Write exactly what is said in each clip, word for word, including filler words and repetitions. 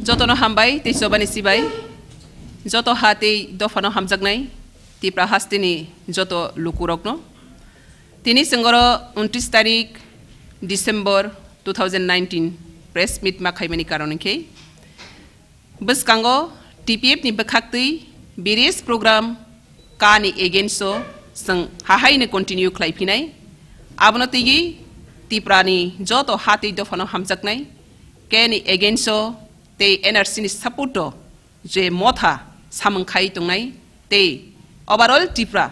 Jotono hambai tei chobani sibai, joto ha tei dophano hamjaknai Tipra hasteni joto lukurokno. Tini chwng oro untris tarik December two thousand nineteen press meet ma khaimani karon hinkhe, bwskango T P F ni bwkhaktwi various program kani against o chwng hahaino continue khlai phinai. Abono twiwi Tipra ni joto ha tei dophano hamjaknai kani against o tei N R C ni support o je motha samung khai tongnai tei overall Tripura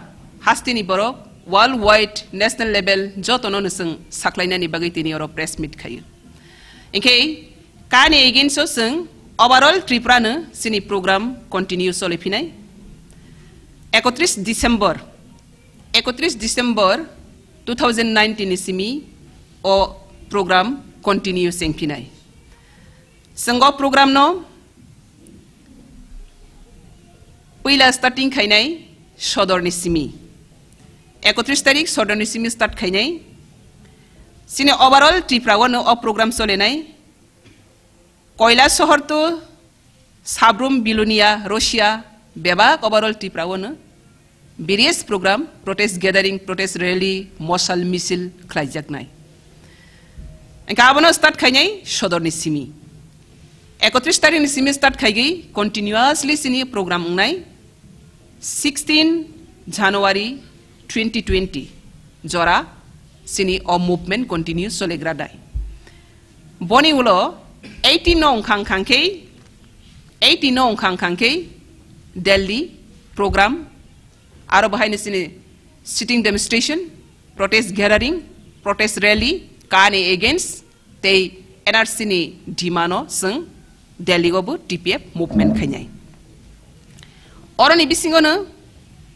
hasteni borok world wide national level jotono nwswng saklainani bagwi tini oro press meet khaio. Hinkhe kani against o chwng overall Tripura no chini program continue choli phinai. Ekotris December, ekotris December two thousand nineteen ni simi o program continue chengphinai. Chwng o program no puila starting khainai sodor ni simi. Ekotris tarik sodor ni simi start khainai. Chini overall Tripura o no o program solenai. Koila sohor to Sabrum, Bilonia, Russia, bebak overall Tripura o no various program, protest gathering, protest rally, moshal misil khlaijaknai. Engkha abono start khainai sodor ni simi. Ekotris tarik ni simi start khaigwi continuously chini program wngnai. Sixteen January twenty twenty jora chini o movement continue solegra dai. Boni ulo eighteen no wngkha wngkha khe, eighteen no wngkha wngkha khe Delhi program, aro bahaino chini sitting demonstration, protest gathering, protest rally, kani against tei N R C ni demand o chwng Delhi o bo T P F movement khainai. Oroni bisingo no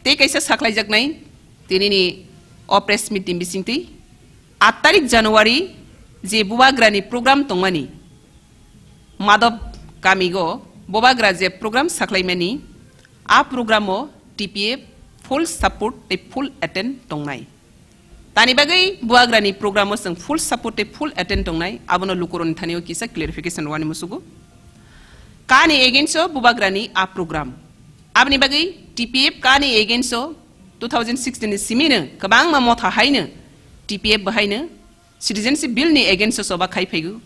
tei kaisa saklaijaknai tinini o press meet ni bisingtwi aat tarik January je Bubagra ni program tongmani Madhab kamigo Bubagra je program saklaimani a program o T P F full support tei full attend tongnai. Tani bagwi Bubagra ni program o chwng full support tei full attend tongnai, abono lukurokni thani o kisa clarification rwani musugo. Kani against o Bubagra ni a program. Aboni bagwi T P F kani against o two thousand sixteen ni simi no kwbangma motha haino T P F bahaino Citizenship Bill ni against o choba khai phaigo.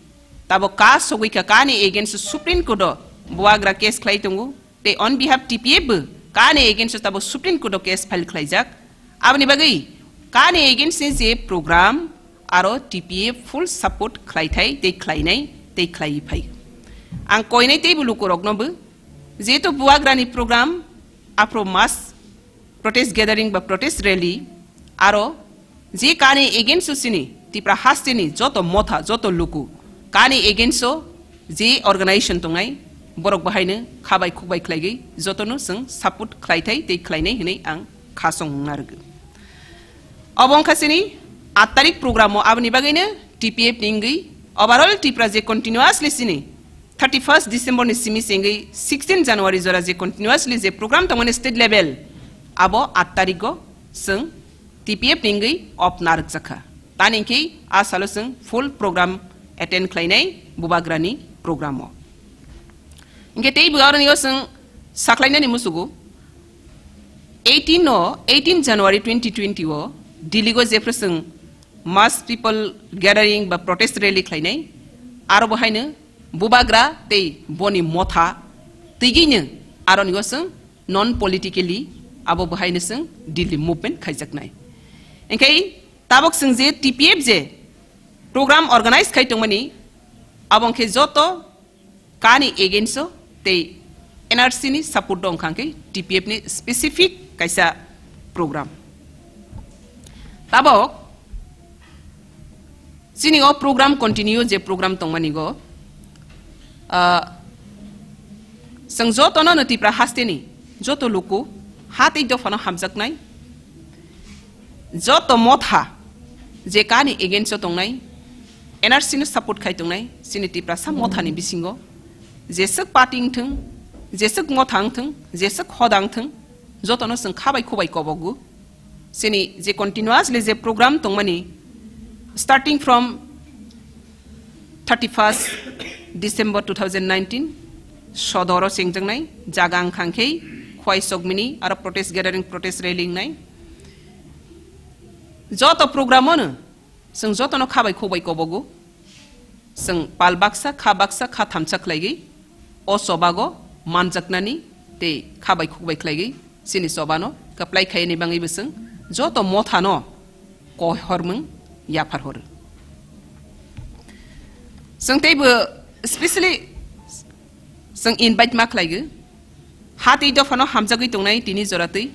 Tabo ka sogwi kha kani against o Supreme Court o Bubagra case khlai tongo. Tei on behalf T P F bo kani against o tabo Supreme Court o case file khlaijak. Aboni bagwi kani against ni je program aro T P F full support khlai thai tei khlainai tei khlai phai. Ang koinai teibo lukurokno bo jehetu Bubagra ni program aphro mass protest gathering ba protest rally aro je kani against o chini Tipra hasteni joto motha, joto luku kani against o je organization tongnai, borok bahaino khabai khukbai khlaigwi jotono chwng support khlai thai tei khlainai hwnwi ang khasong wngna rwgwi. Obo wngkha chini aat tarik program o, aboni bagwino T P F ni wngwi overall Tipra je continuously chini thirty first December ni simi se wngwi sixteen January jora je continuously je program tongmani state level, abo aat tarik o chwng T P F ni wngwi off narwkjakha. Tani hinkhe a salo chwng full program attend khlainai Bubagra ni program o. Hinkhe tei bo aroni o chwng saklainani musugo eighteen o, eighteen January twenty twenty o Delhi o jephru chwng mass people gathering ba protest rally khlainai, aro bo haino Bubagra tei boni motha twigwino aroni o chwng non politically abo bo haino chwng Delhi movement khaijaknai. Hinkhe tabok chwng je T P F je program organize khai tongmani, abo wngkhe joto kani against o tei N R C ni support o wngkha khe T P F ni specific kaisa program. Tabok chini o program continue je program tongmani go, ah, chwng jotono no Tipra hasteni joto luku ha tei dophano hamjaknai, joto motha je kani against o tongnai, N R C no support khai tongnai, chini Tiprasa mothani bisingo jeswk party wngthwng, jeswk motha wngthwng, jeswk hoda wngthwng, jotono chwng khabai khubai kobogo. Chini je continuously je program tongmani, starting from thirty first December two thousand nineteen, sodoro chengjaknai, jaga wngkha khe Khwai Chokmini aro protest gathering, protest rally wngnai. Joto program-o no chwng jotono kha bai khuk bai kobogo. Chwng pal baksa, kha baksa, kha thamsa khlaigwi o chobago manjaknani tei kha bai khuk bai khlaigwi chini chobano kwplai khaini bagwi bo chwng joto mothano koihormung yaphar horo. Chwng teibo specially chwng invite ma khlaigo. Ha tei dophano hamjagwi tongnai tini joratwi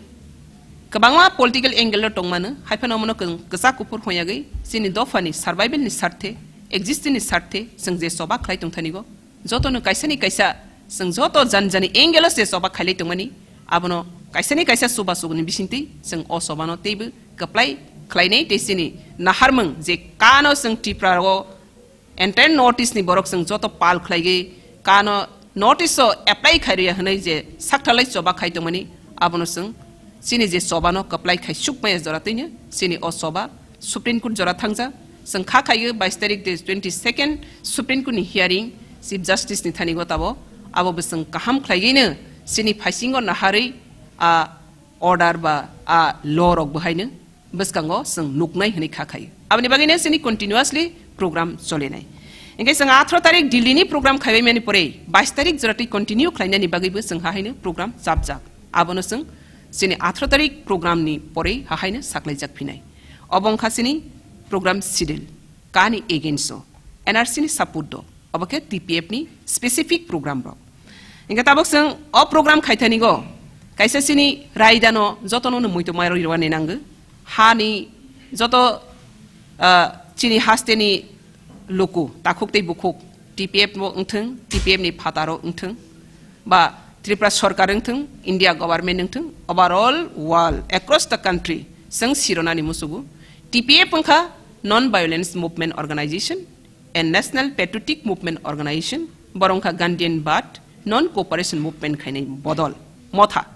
kwbangma political angle-o tongmano, hai phano omono kwng-, kwchak kuphur hoyagwi chini dophani survival-ni sarthe, existence-ni sarthe chwng je choba khlai tongthanigo, jotono kaisani kaisa chwng joto jani jani angle-o se choba khailai tongmani, abono kaisani kaisa chuba chuguni bisingtwi chwng o chobano teibo kwplai khlainai tei chini naharmung je kano chwng Tripura-o entire North East-ni borok chwng joto pal khlaigwi kano North East-o apply khairwya hwnwi je sakthalai choba khai tongmani, abono chwng chini je chobano kwplai khai sukmaya jora twino chini o choba Supreme Court jora thangjak. Chwng kha khaio bais tarik de twenty second Supreme Court ni hearing Chief Justice ni thani gotabo, abo bo chwng kaham khlaigwino chini phaisingo naharwi a order ba a law rok bo haino bwskango chwng nuknai hwnwi kha khaio. Aboni bagwino chini continuously program cholinai. Hinkhe chwng atharo tarik Delhi ni program khaibai mani pore bais tarik jora twi continue khlainani bagwibo chwng hahaino program chapjak. Abono chwng chini atharo tarik program ni pore hahaino saklaijak phinai. Obo wngkha chini program schedule, kani against o, N R C ni support do, obo khe T P F ni specific program rok. Hinkhe tabuk chwng o program khaithanigo kaisa chini raidano jotono no muitu mairok rwani nango. Hani joto, ah, chini hasteni luku, takhuk tei bukhuk, T P F bo wngthwng, T P F ni phataro wngthwng, ba Tripura Sorkar wngthwng, India Government wngthwng, overall world, across the country, chwng sironani musugo. T P F wngkha Non Violence Movement Organization, a National Patriotic Movement Organization, borok wngkha Gandhian Bad, Non Cooperation Movement khainai bodol, motha.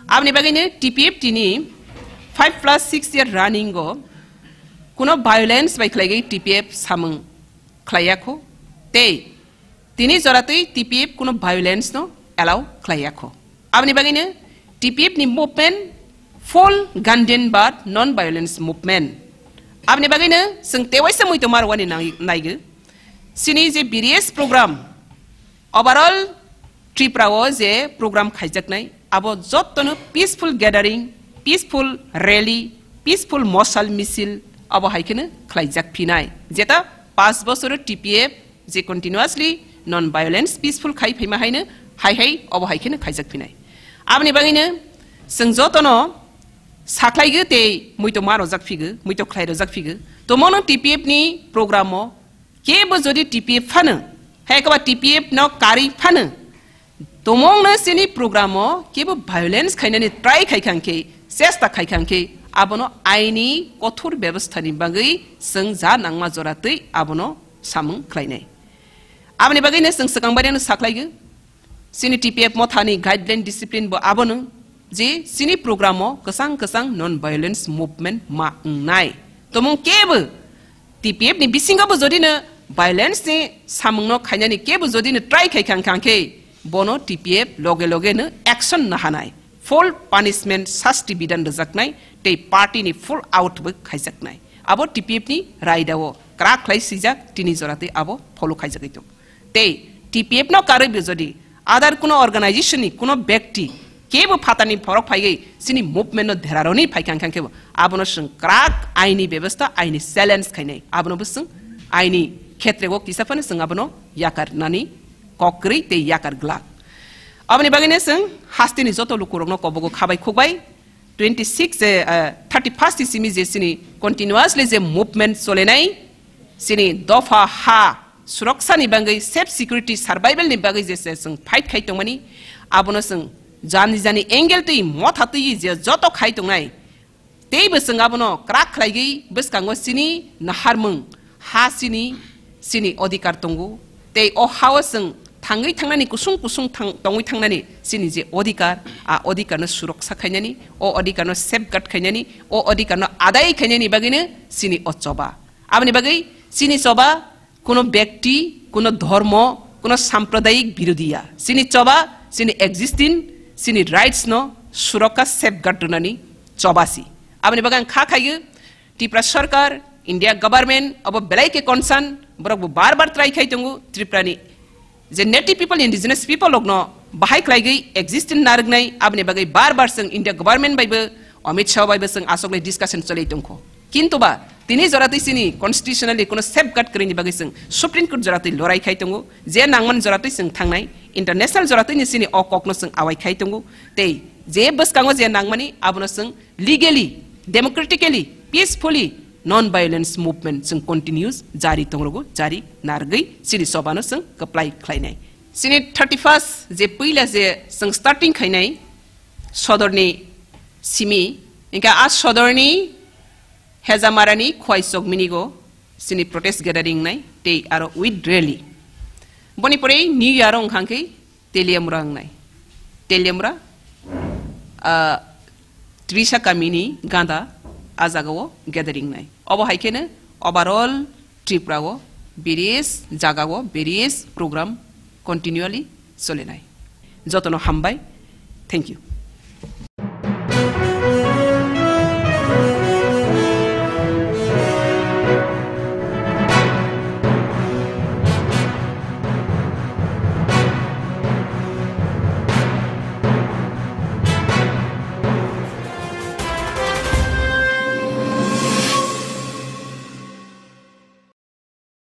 Aboni bagwino T P F tini five plus six year running o kuno violence bai khlaigwi T P F samung khlaiyakho, tei tini joratwi T P F kuno violence no allow khlaiyakho. Aboni bagwino T P F ni movement full Gandhian Bad non violence movement. Aboni bagwino chwng tewaisa muitu marwani nai-, naigo. Chini je various program, overall Tripura o je program khaijaknai, abo jottono peaceful gathering, peaceful rally, peaceful mosal misil, abo hai kheno khlaijak phinai. Jeta paanch bosoro T P F je continuously non-violence peaceful khai phaima haino hai hai obo hai kheno khaijak phinai. Aboni bagwino chwng jotono sakhlaigo tei muito ma rojak phigo, muito khlai rojak phigo. Tomono T P F ni program o kebo jodi T P F phano, hai koba T P F no karwi phano, tomongno chini program o kebo violence khainani try khai khang khe, chesta khai khang khe, abono aini kothor bebostha ni bagwi chwng ja nangma jora twi abono samung khlainai. Aboni bagwino chwng swkang barino sakhlaigo. Chini T P F mothani guideline discipline bo abono je chini program o kwchang kwchang non violence movement ma wngnai. Tomung kebo T P F ni bisingo bo jodi no violence ni samung no khainani kebo jodi no try khai khang khang khe bono T P F loge loge no action nahanai. Full punishment sasti bidan rwjaknai tei party ni full out bo khaijaknai. Abo T P F ni raida o krak khlai sijak tini jora tei abo follow khaijagwi tong. Tei T P F no karwi bo jodi other kuno organization ni kuno bekti kebo phatani phorok phaiwi chini movement no deraroni phai khang khang kebo abono chwng krak aini bebostha aini challenge khainai abono bo chwng aini khetre o kisa phano chwng abono yakar nani kok kwrwi tei yakar glak. Aboni bagwino chwng hasteni joto lukurokno kobogo khabai khukbai twenty six je, eh, thirty first simi je chini continuously je movement solenai, chini dopha ha suroksani bagwi, safe security survival ni bagwi je se chwng fight khai tongmani, abono chwng jani jani angle twi motha twi je joto khai tongnai, teibo chwng abono krak khlaigwi bwskango chini naharmung ha chini, chini odhikar tongo. Tei o hao chwng thangwi thangnani, kusung kusung thang-, tongwi thangnani chini je odhikar, a odhikar no suroksa khainani, o odhikar no safeguard khainani, o odhikar no adai khainani bagwino chini o choba. Aboni bagwi chini choba kuno bekti, kuno dhormo, Kuno sampradayik birodhi ya. Chini choba, chini existing, chini rights no surokkha safeguard rwnani choba si. Aboni bagwi ang kha khaio, Tripura Sarkar, India government, abo belai khe concern, borok bo bar bar try khai tongo, Tripura ni je native people, indigenous people rokno bahai khlaigwi existing narwknai, aboni bagwi bar bar chwng India government bai bo, Amit Shah bai bo chwng asoklai discussion cholai tongkho. Kintu ba, tini joratwi chini constitutionally kuno safeguard kwrwini bagwi chwng Supreme Court joratwi lorai khai tongo, je nangmani joratwi chwng thangnai, international joratwini chini o kokno chwng awai khai tongo, tei je bwskango je nangmani abono chwng legally, democratically, peacefully, non-violence movement chwng continuous jari tongrugo, jari nargwi chini chobano chwng kwplai khlainai. Chini thirty first je puila je chwng starting khainai sodorni simi, hingkhe a sodorni Hejamarani Khwai Chokminigo chini protest gathering nai tei aro with rally. Boni pore New Year wngkha khe Teliamura wngnai. Teliamura, ah, Trisa kamini ganda a jagao gathering nai. Obo hai kheno overall Tripura o various jagao various program continually solinai. Jotono hambai. Thank you.